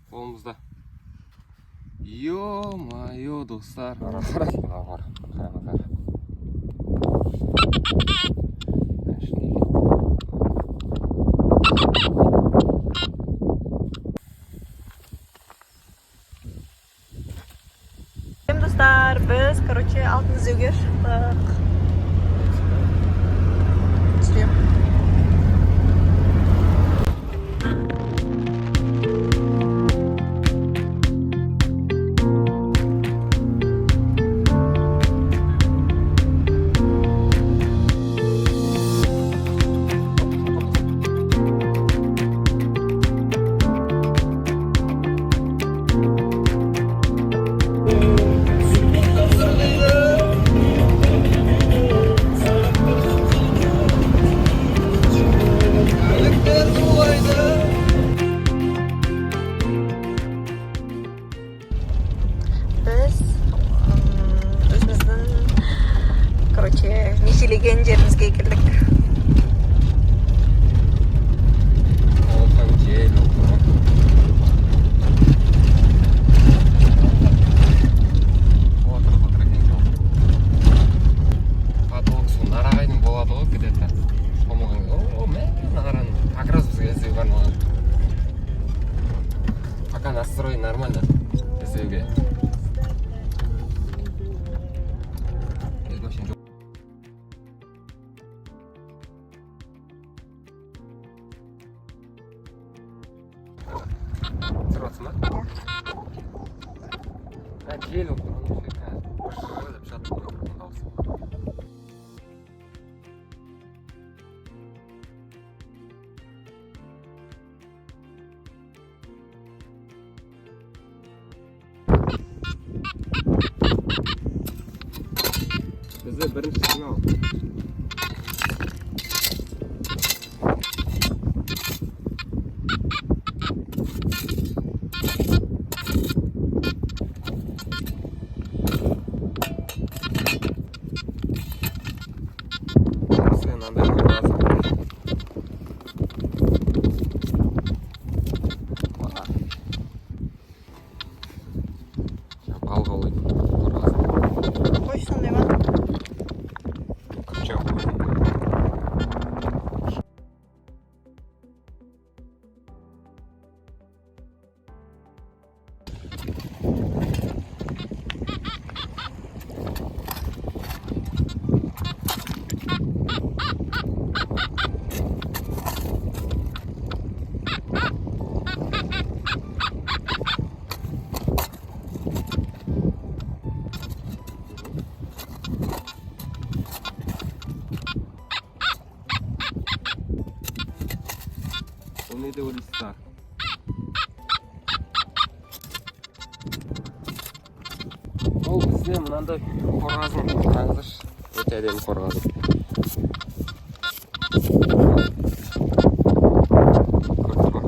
Қолымызда. Ё-моё, достар. Қара, мынау бар. Қараңыздар. Ішінде екен. Сәлем, достар, біз, короче, алтын іздеуге шықтық. Түсіремін. Біз өзіміздің, короче, межелеген жерімізге келдік. Ол там жел болып тұр ғой. Отырып отыр екен жол. Потолок сол Нарағайдың болады ғой где-то. Шомылған. О, мә, Нараның. Как раз бізге іздеуге арналған. Пока настрой нормально іздеуге. Без машина жоқ. Түсіріп жатсың ба? Ә, жел болып тұр, ана жерге қазір деп шығады микрофон дауысы. Бізде бірінші сигнал. Бізге мынандай қорғасын. Уа. Балық аулайтын қорғасын. Қойшы, сондай ма? Көпчек. Ол не деп ойлайсыздар? Ол бізде мынандай қорғасын, қараңыздаршы, өте әдемі қорғасын. Көрдік қой.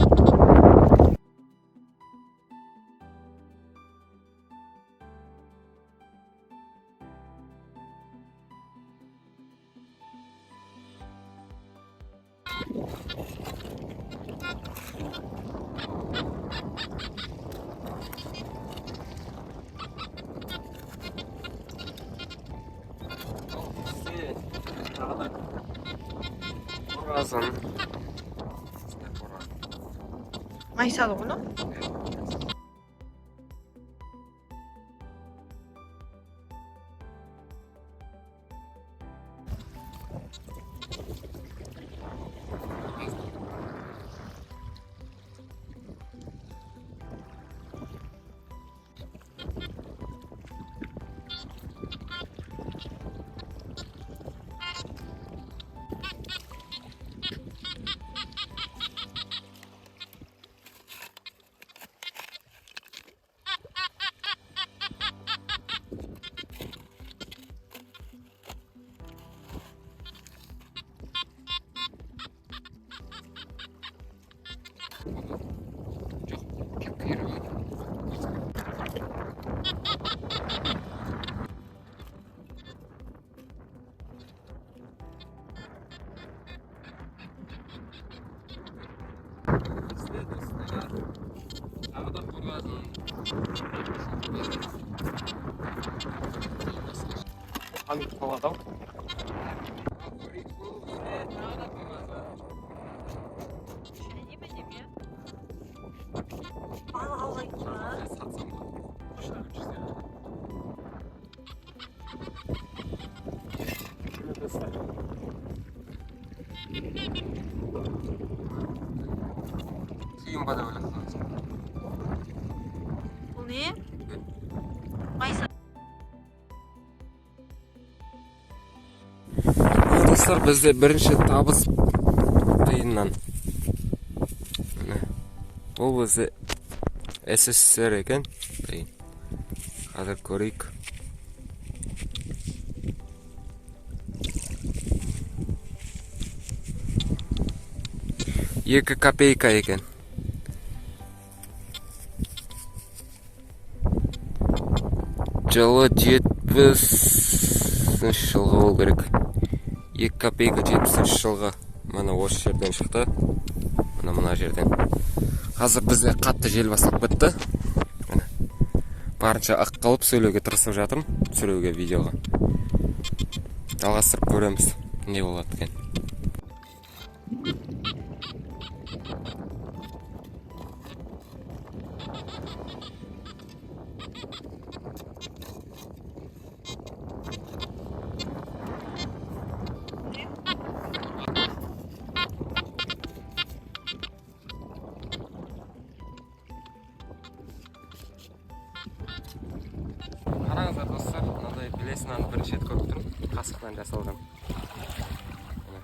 Ол бізде тағы да қорғасын. Бізде қорғасын. Майсалы ғой, мынау? Жоқ, кеп керек. Бізде, достар, тағы да Достар, қорғасын. Қанып қалады ау. Балық ауға кетті ма? Сатсам ба? 300. Тиын ба деп ойлап. Бұл не? Майса. Достар, бізде бірінші табыс тиыннан. Міне. Бұл бізде СССР екен тиын. Қазір көрейік. 2 копейка екен. Жылы 70-жылғы болу керек. 2 копейка 70-жылғы. Міне, осы жерден шықты. Міне, мына жерден. Қазір бізде қатты жел басталып кетті. Міне. Барынша ық қылып сөйлеуге тырысып жатырмын, түсіруге видеоға. Жалғастырып көреміз, не болады екен. Қараңыздар, достар, мынандай білесінаны бірінші рет көріп тұрмын, қасықтан жасалған. Міне.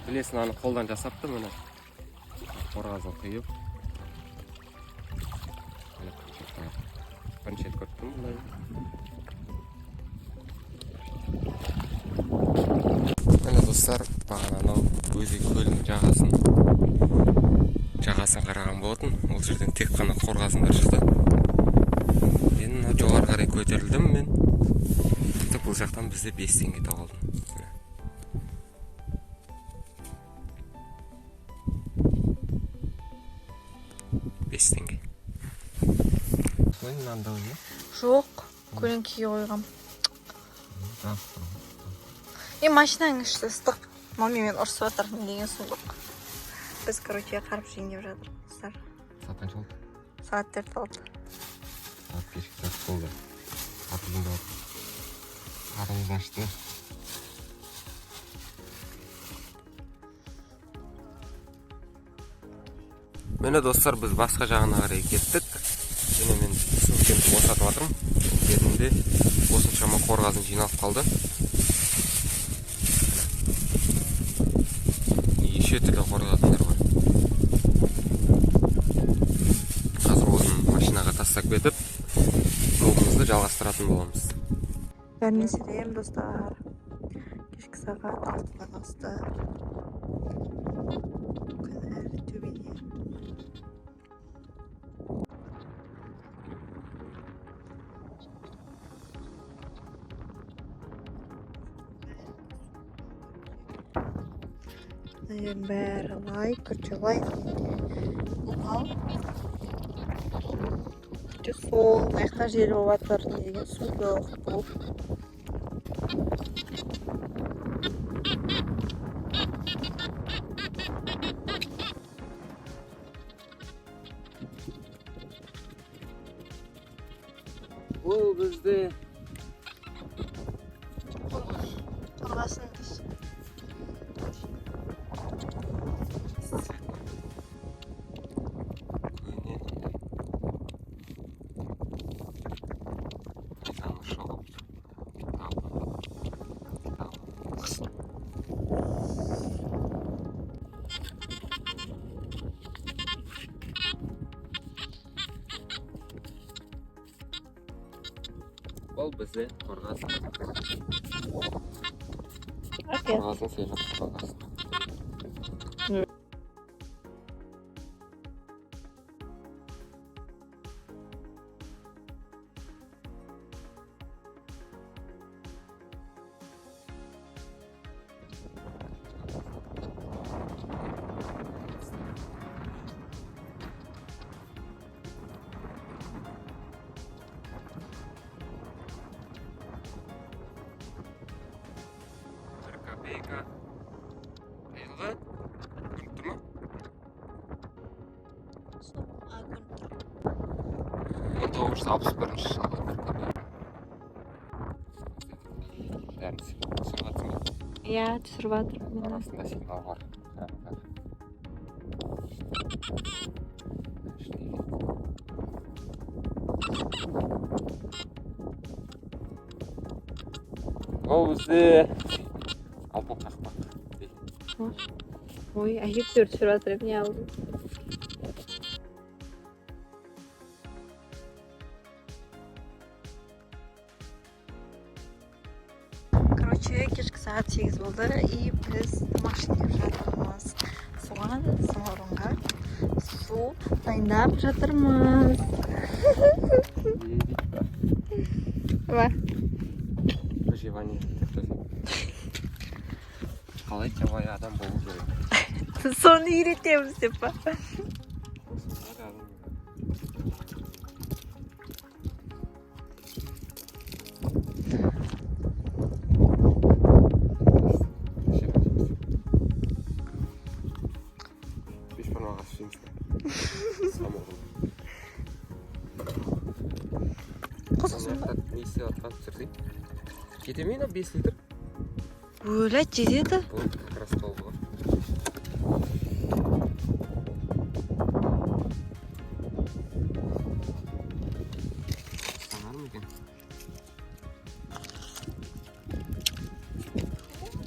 Білесінаны қолдан жасапты, міне. Қорғасын құйып. Міне, бірінші рет көріп тұрмын бұндай. Міне, достар, бағана анау Өзек көлінің жағасын қараған болатын. Ол жерден тек қана қорғасындар шықты. Енді мына жоғары қарай көтерілдім мен. Тіпті бұл жақтан бізде 5 теңге тауып алдым. Міне. 5 теңге. Мынандай ма? Жоқ, көлеңкеге қойғам. Е, машинаның іші ыстық. Мама мен ұрысып жатыр, не деген сұмдық. Біз, короче, қарап жейін деп жатырмыз, достар. Сағат қанша болды? Сағат 4 болды. Сағат кешкі 4 болды. Қарпызым да бар. Қарнымыз ашты. Міне, достар, біз басқа жағына қарай кеттік. Және мен сөмкемді босатып жатырмын. Сөмкемде осыншама қорғасын жиналып қалды. Неше түрлі қорғасындар бар. Қазір осыны машинаға тастап кетіп, жолымызды жалғастыратын боламыз. Бәріне сәлем, достар. Кешкі сағат 6-дан асты. Күн әлі төбеде. Мына жердің бәрі лай, короче, лай ылғал. Короче, сол мына жақта жел болып жатыр, не деген сұмдық бұл. Бұл бізде Қорғасын. Көне найзаны шұғып табын. Бұл бізде қорғасын. Қорғасын сыйлап қорғасын. жылғы. Көрініп тұр ма? А, көрініп тұр. 1961 жылғы 1 копейка. Бәрін түсіріп жатсың ба? Иә, түсіріп жатырмын міне. Арасында сигнал бар. Қараңдар. Ішінде екен. Ол бізде алтын қақпақ дейді. Ой, әжептәуір түсіріп жатыр едім, не алдым. Короче, кешкі сағат 8 болды, и біз тамақ ішіп жатырмыз. Соған самаурынға су дайындап жатырмыз. Ба. Выживание деп жазайын. Қалай жабайы адам болу керек? Соны үйретеміз деп па? Осындай адам. Бешбармақ ас жейміз бе? Самогон. Қосқансың ба? Не істеп жатқанын түсірсей. Жете ме 5 литр? Өлә, жетеді. Бұл как раз толды ғой. Санар ма екен?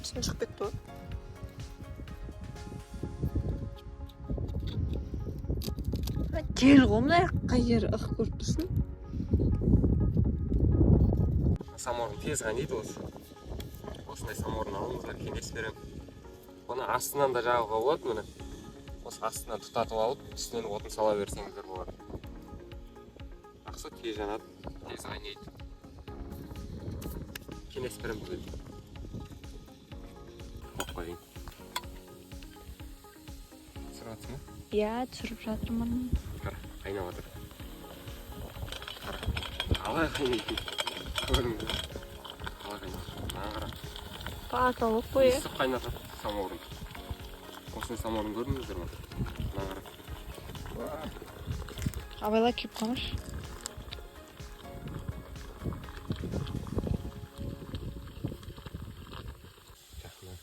Түтін шығып кетті ғой. Кел ғой, мына қай жері ық көріп тұрсың? Самаурын тез қайнайды осы. Осындай самаурын алыңыздар, кеңес беремін. Бұны астынан да жағуға болады, міне. Осы астынан тұтатып алып, үстінен отын сала берсеңіздер болады. Жақсы, тез жанады, тез қайнайды. Кеңес беремін бізге. Қойып қояйын. Түсіріп жатсың ба? Иә, түсіріп жатырмын. Қара, қайнап жатыр. Қара, қалай қайнайтын? Көрдіңіз бе? Қалай қайнап жатыр? Мына қара. Потолок қой, иә. Ысып қайнатады самаурын. Осындай самаурын көрдіңіздер ме? Мына қара. Абайла, күйіп қалмашы. Жақында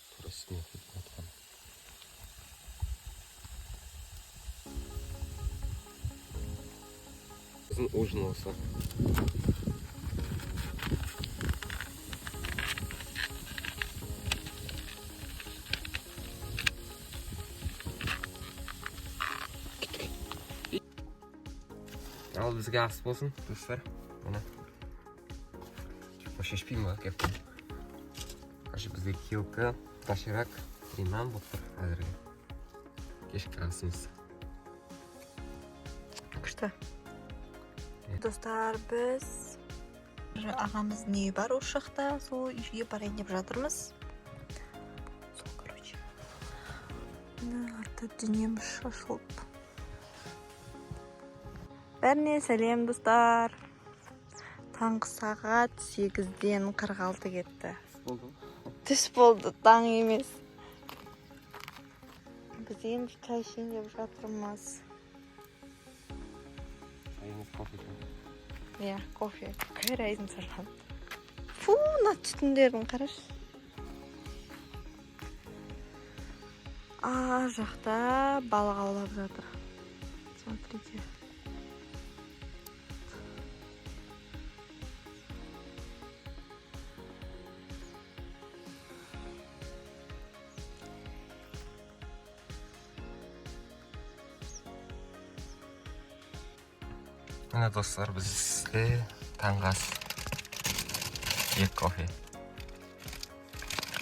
тура үстіне құйып жатқан. Біздің ужин осы. Ал бізге ас болсын, достар. Міне. Шешпеймін ба кеп. Короче, бізде килка, доширак и нан болып тұр әзірге. Кешкі асымыз. Күшті. Достар, біз бір ағамыздың үйі бар осы жақта, сол үйге барайын деп жатырмыз. Сол, короче. Міне, арты дүнием шашылып. Бәріне сәлем, достар. Таңғы сағат 8:46 кетті. Болды. Түс болды, таң емес. Біз енді чай ішейін деп жатырмыз. Чай емес, кофе. Иә, кофе. Какая разница жан. Фу, мына түтіндерін қарашы. Ар жақта балық аулап жатыр. Смотрите. Міне, достар, бізде таңғы ас. Екі кофе.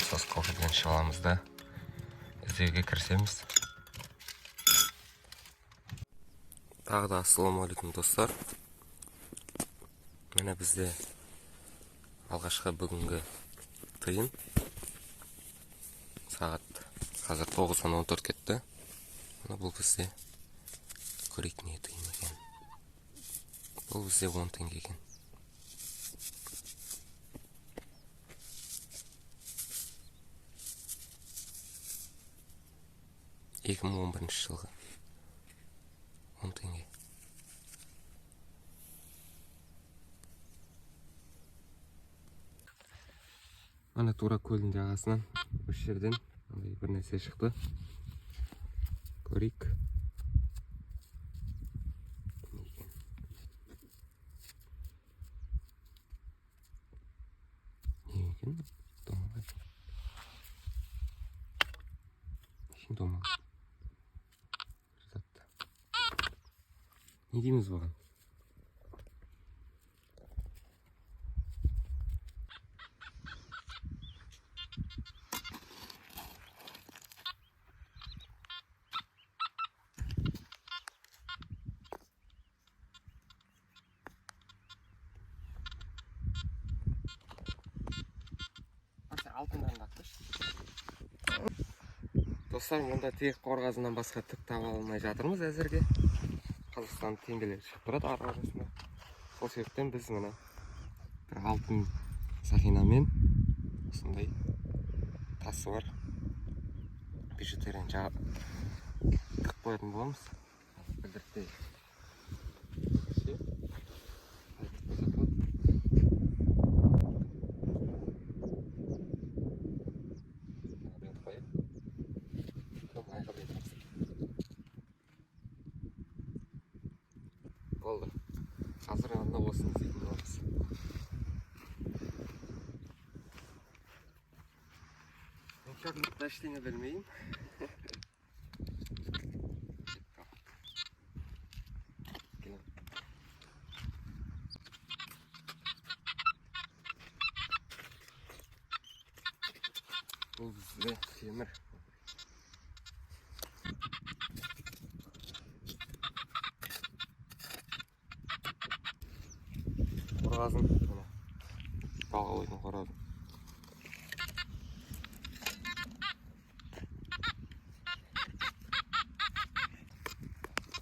Сосын кофеден ішіп аламыз да іздеуге кірісеміз. Тағы да ассалаумағалейкум, достар. Міне, бізде алғашқы бүгінгі тиын. Сағат қазір 9:14 кетті. Міне, бұл бізде, көрейік, не тиын екен. Бұл бізде 10 теңге екен. 2011 жылғы 10 теңге. Ана тура көлдің жағасынан осы жерден андай бір нәрсе шықты. Көрейік. Не екен? Не екен? Домалақ. Нешін домалақ? Бір затты. Не дейміз бұған? Достар, мұнда тек қорғазынан басқа түк таба алмай жатырмыз әзірге. Қазақстан теңгелері шығып тұрады ар арасында. Сол себептен біз мына бір алтын сақинамен осындай тасы бар бижутерияны тығып қоятын боламыз. Білдіртпей. Болды. Қазір анда осыны іздейтін боламыз. Мен как будто ештеңе білмеймін. Бұл бізде темір. Қорғазын, мына балғалайтын қорғазын.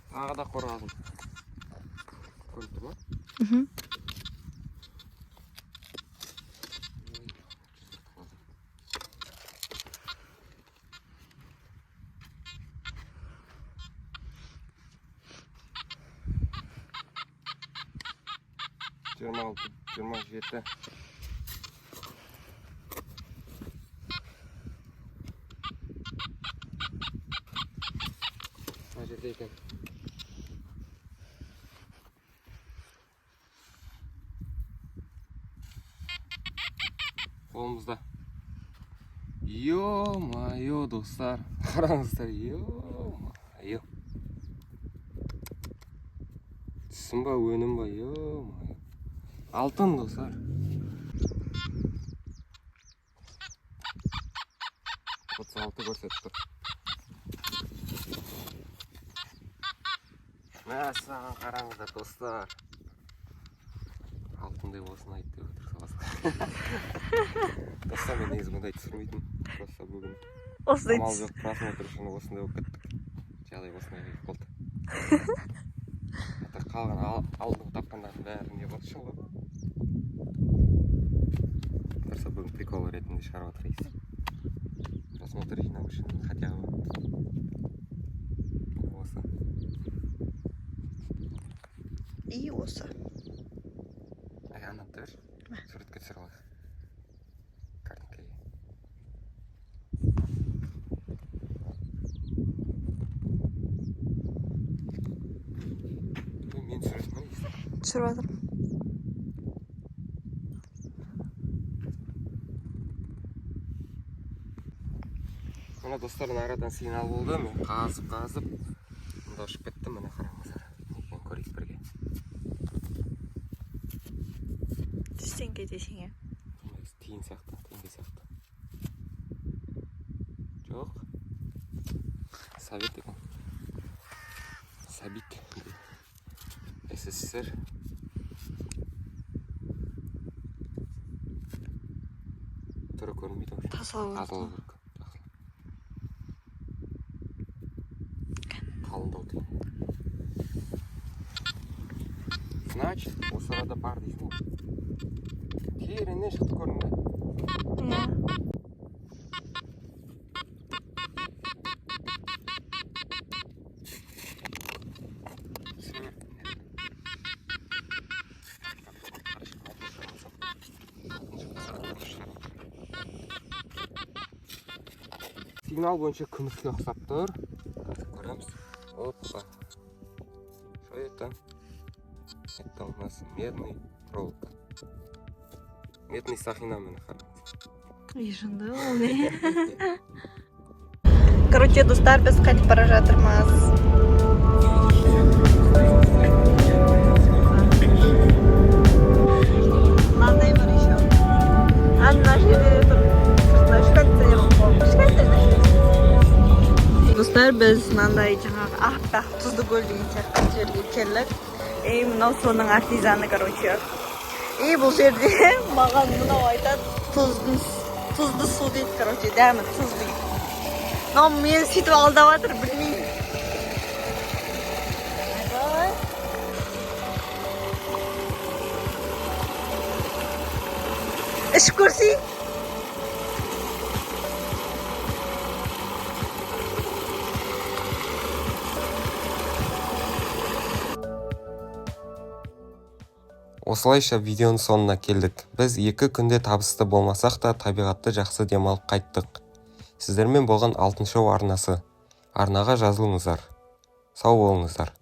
Тағы да қорғазын. Көрініп тұр ма? Мхм. 26, 27. Мына жерде екен. Қолымызда. Ё-моё, достар. Қараңыздар, ё-моё. Түсім ба, өнім ба, ё-моё. Алтын, достар. 36 көрсетіп тұр. Мәссаған, қараңыздар, достар. Алтындай болсын айт деп отыр саласың. Достар, мен негізі мұндай түсірмейтін. Просто бүгін Осындай амал жоқ, просмотр үшін осындай болып кеттік. Жағдай осындай болып қалды. Ата қалған алдыңғы тапқандардың бәрі не болды шын ғой. Просто бүгін прикол ретінде шығарып жатырмыз. Просмотр жинау үшін хотя бы осы. И осы. Ай, ананы да бер. Суретке түсіре алайық. Картинкаға. Мен түсіресің ба не? Түсіріп жатырмын. Мына достар, арадан сигнал болды. Мен қазып-қазып мұнда ұшып кеттім. Міне қараңыздар. Не екенін көрейік бірге. 100 теңге десең, иә? Тиын сияқты, теңге сияқты. Жоқ. Совет екен. Сабит. СССР. Түрі көрінбейді вообще. Тазалау керек. Тазалау керек. Жақсы. Қалыңдау тиын. Значит, осы арада бар дейсің ғой. Тереңнен шықты, көрдің бе? Иә. Сигнал бойынша күміске ұқсап тұр. Қазір көреміз. Опа, что это? Это у нас медный проволока, медный сақина. Міне, қараңыз. Ей, жынды, ол не? Короче, достар, біз қайтып бара жатырмыз. Мынандай бар еще. А мына жерде де тұр. Сыртында үш кондиционер қойып қойған. Кішкентай машина. Достар, біз мынандай жаңағы аппақ тұзды көл деген сияқты жерге келдік. И мынау соның артизаны, короче. И бұл жерде маған мынау айтады, тұздың, тұзды су дейді, короче, дәмі тұз дейді. Но мені сөйтіп алдап жатыр, білмеймін. Айбай. Ішіп көрсей. Осылайша, видеоның соңына келдік. Біз 2 күнде табысты болмасақ та, табиғатты жақсы демалып қайттық. Сіздермен болған Алтын Шоу арнасы. Арнаға жазылыңыздар. Сау болыңыздар.